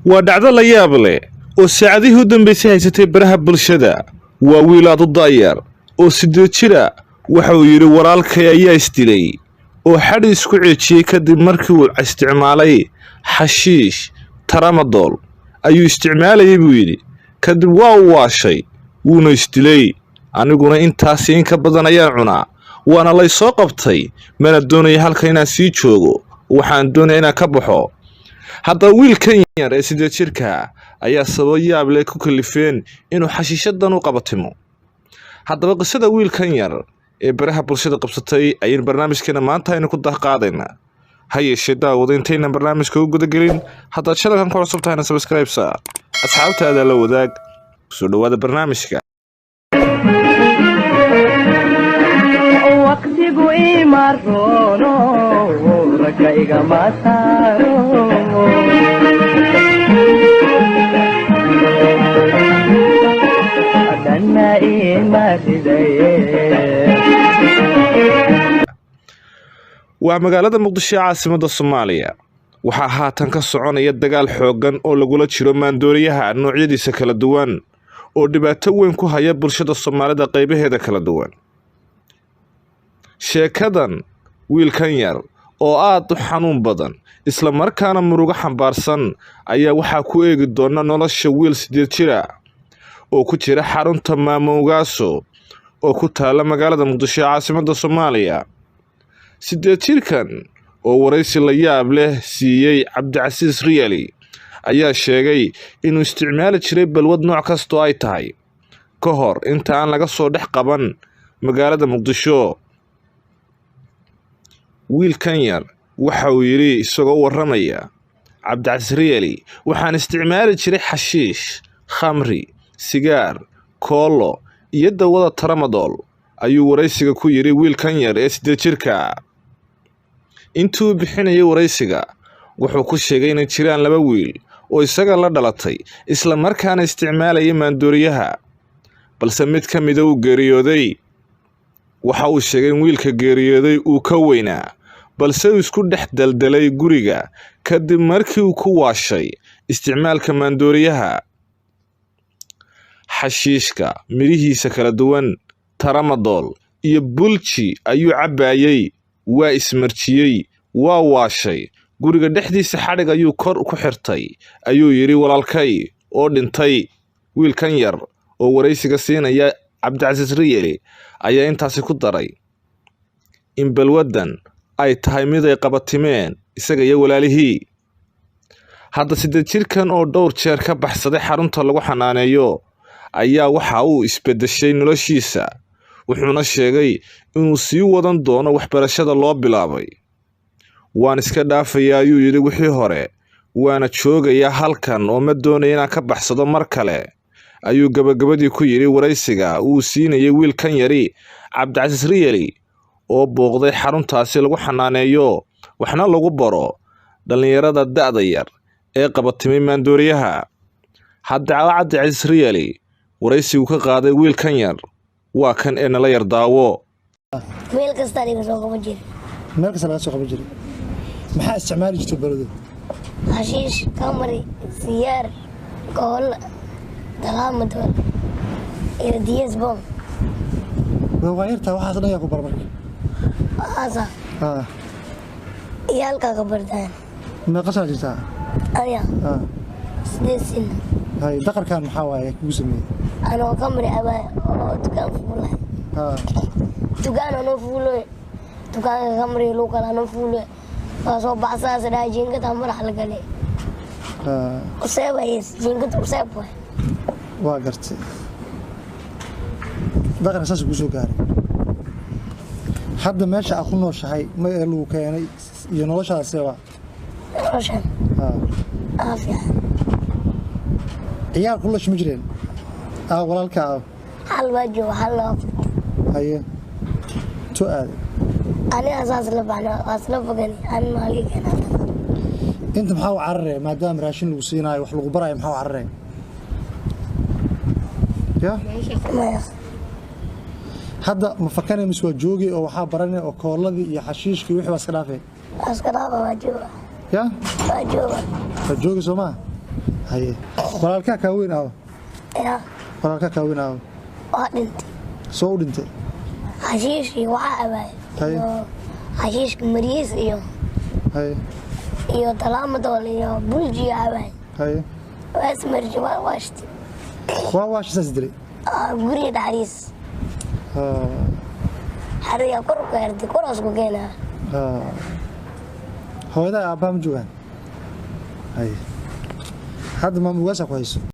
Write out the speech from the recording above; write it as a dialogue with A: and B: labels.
A: Waa dhacdo la yaab leh oo saacadihii u dambeysay haysatay baraha bulshada. Waa wiil aad u da'yar oo 8 jira. Waxa uu yidhi walaalkay ayaa isdilay oo xadhi isku ceejiyey kadib markii uu isticmaalay xashiish tramadol ayuu isticmaalayay buu yidhi. Kadib waa uu waashay, wuuna isdilay. Aniguna intaasi in ka badan ayaan cunaa, waana lay soo qabtay, mana doonaya halka inaan sii joogo, waxaan doonaya inaan ka baxo. Haddaba wiilkan yar ee 8 jirka ayaa sababo yaab leh ku kalifeen inuu xashiishadan u qabatimo. Haddaba qisada wiilkan yar ee baraha bulshada qabsatay ayaynu barnaamijkeena maanta aynu ku dahqaadaynaa. Ha yeeshee daawada, intaynan barnaamijka u gudagelin, haddaad channelkan ku cusub tahayna subscribe saar, asxaabtaada la wadaag. Kusoo dhawaada barnaamijka.
B: Waqtigu ima roono, ragga igama saaro. Dhanna ima ridaye.
A: Waa magaalada Muqdisho ee caasimadda Soomaaliya. Waxaa haatan ka soconaya dagaal xooggan oo lagula jiro maandooriyaha noocyadiisa kala duwan oo dhibaato weyn ku haya bulshada Soomaalida qaybaheeda kala duwan. Sheekadan wiilkan yar oo aad u xanuun badan isla markaana murugo xambaarsan ayaa waxaa ku eegi doona nolosha wiil 8 jira oo ku jira xarunta Maamowgaaso oo ku taala magaalada Muqdisho ee caasimadda Soomaaliya. 8 jirkan oo waraysi la yaab leh siiyey Cabdicasiis Riyali ayaa sheegay inuu isticmaali jiray balwad nooc kastoo ay tahay ka hor inta aan laga soo dhex qaban magaalada Muqdisho. Wiilkan yar waxa uu yidhi isagoo warramaya Cabdicasiis Riyali, waxaan isticmaali jiray xashiish, khamri, sigaar, koolo iyo dawada tramadol, ayuu waraysiga ku yidhi wiilkan yar ee 8 jirka. Intuu bixinayay waraysiga wuxuu ku sheegay inay jiraan 2 wiil oo isaga la dhalatay isla markaana isticmaalayay maandooriyaha, balse mid ka mida uu geeriyooday. Waxa uu sheegay in wiilka geeriyooday uu ka weynaa, balse uu isku dhex daldalay guriga kadib markii uu ku waashay isticmaalka maandooriyaha, xashiishka midhihiisa kala duwan, tramadol iyo bulji ayuu cabbaayay, waa ismarjiyey, waa waashay, guriga dhexdiisa xadhig ayuu kor ku xirtay, ayuu yidhi walaalkay oo dhintay. Wiilkan yar oo waraysiga siinaya Cabdicasiis Riyali ayaa intaasi ku daray in balwaddan ay tahay mid ay qabatimeen isaga iyo walaalihii. Hadda 8 jirkan oo dhowr jeer ka baxsaday xarunta lagu xanaaneeyo ayaa waxa uu isbedeshay noloshiisa, wuxuuna sheegay inuu sii wadan doono waxbarashada loo bilaabay. Waan iska dhaafayaa, ayuu yidhi, wixii hore, waana joogayaa halkan oo ma doonayo inaan ka baxsado mar kale, ayuu gabagabadii ku yidhi waraysiga uu siinayay wiilkan yari Cabdicasiis Riyali oo booqday xaruntaasi lagu xanaaneeyo waxna lagu baro dhalinyarada da'da yar ee qabatimay maandooriyaha. Haddaba Cabdicasiis Riyali waraysigu ka qaaday wiilkan yar waa kan ee nala yar daawo.
C: Meel kasta laga soo qaban jiray.
D: Meel kasta laga soo qaban jiray. Maxaa isticmaali jirtay balwado?
C: Xashiish, khamri, sigaar, kool, tramadol iyo diazepam.
D: Waa yartaa, waxaas dhan yaa ku bar marka?
C: Waxaasa iyo halkaa ka bartaan.
D: Meeqa sana jirtaa?
C: Aniga 8 sano.
D: Hay, daqarkan maxaa waaye kugu sameeyey?
C: Anoo khamri cabaayo oo dukaan fuulay. Dukaan anoo fuuloy, dukaanka khamriga lagu kala anoo fuuloy, waa soo baxsaas dhahay, jiingada madax la galay. Useeb ayay jiingada useeb waay.
D: Waa gartay, daqarka saas kuu soo gaaray. Hadda meesha aad ku nooshahay ma ee lagu keenay iyo noloshaasee waa?
C: Noloshan aa fiican.
D: Ciyaar kulash ma jireen walaalka?
C: Hal baa jooga, hal loo.
D: Haye, to aaday.
C: Aniga saas la baxna, waa isla fogani ani maalii keenaa.
D: Inta maxaa u cararaya maadaama raashin lagu siinaayo, wax lagu baraayo, maxaa u cararaya ya?
C: Maya.
D: Hadda ma fakanay mise waa joogay oo waxaa baranay oo kooladii iyo xashiishkii wixii baa iska dhaafay?
C: Waa iska dhaafa, waa jooga.
D: Ya?
C: Waa jooga.
D: Waa joogay soo maa? Haye, walaalkaa kaa weyn aawa?
C: Yaa.
D: Walaalkaa kaa weyn aawa?
C: Waa dhintay.
D: Soo u dhintay?
C: Xashiish iyo waxaa cabaay.
D: Haye.
C: Iyo xashiishka mariis iyo
D: Haye.
C: iyo talaamadool iyo buljiyo cabaay.
D: Haye.
C: Waa ismarji, waa waashti.
D: Waa waasha saas dilay?
C: Guriga dhexdiis. Xariga kor ku xirtay, koraas ku keenaa.
D: Hooyadaa aabbaha ma joogaan? Haye, hadda maama ugaasa ku hayso?